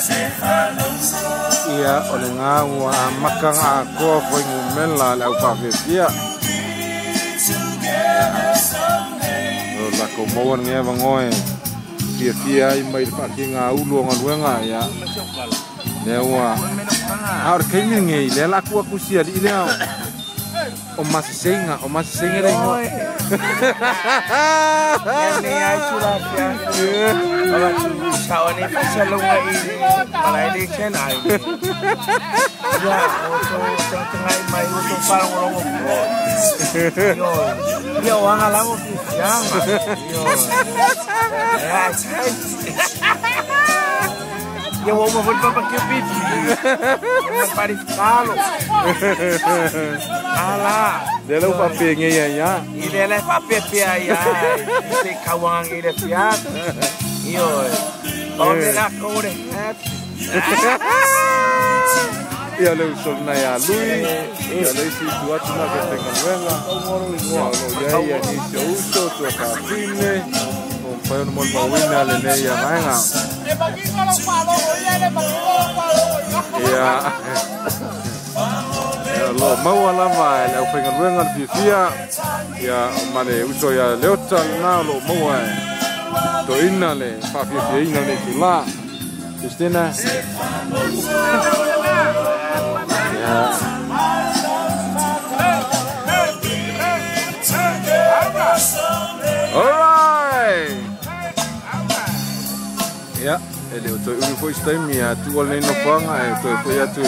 Ia o le gā ua amakanga atoa fuainumela le aufaafefia. O lakou maua lenei avanoa e fiafia ai mai le faatigaulu o galuega ia lea ua a o le taimi lenei lea la atu atu si alii lea o maseseiga o maseseiga le igoa. Eu amo vou para aqui o bicho. Parifalo. Ah lá. Dela o papel aí aí. Ele é papel aí aí. Tem cauang ele é fiado. E oi. Olha lá cor. E olha o sol na ya lui. E olha esse tu na que tem galuega. E olha aí ni se uso tu capine. O pai no mol mawina le nei ya manga. Ia lo maua lava e le aufaigaluega le fiafia ia ma le uso ia Leota lena o loo maua e toeina le faafiafiaina lenei itulā. Christina. Ia. Alright. Ia e le o toe umi fo'i se taimi ia tu'a lenei nofoaga e toe fo'i atu e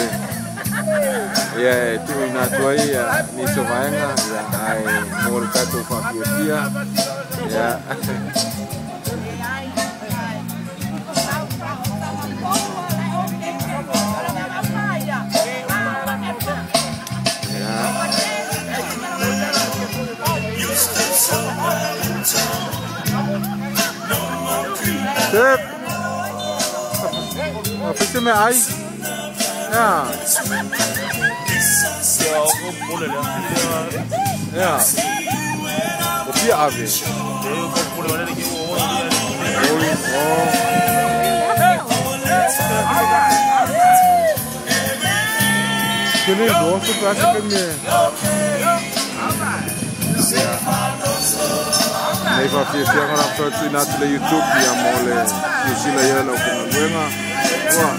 ia e tu'uina atu ai ia nisi o vaega ia ae mo le tatou faafiafia ia. Sip. Apa me ai? Ya. Ya. O fia ave. Oh. Que nem gosto pra que me. Nei faafiafia na fa'atuina atu le YouTube ia mo le silasila ia le aufaigaluega ua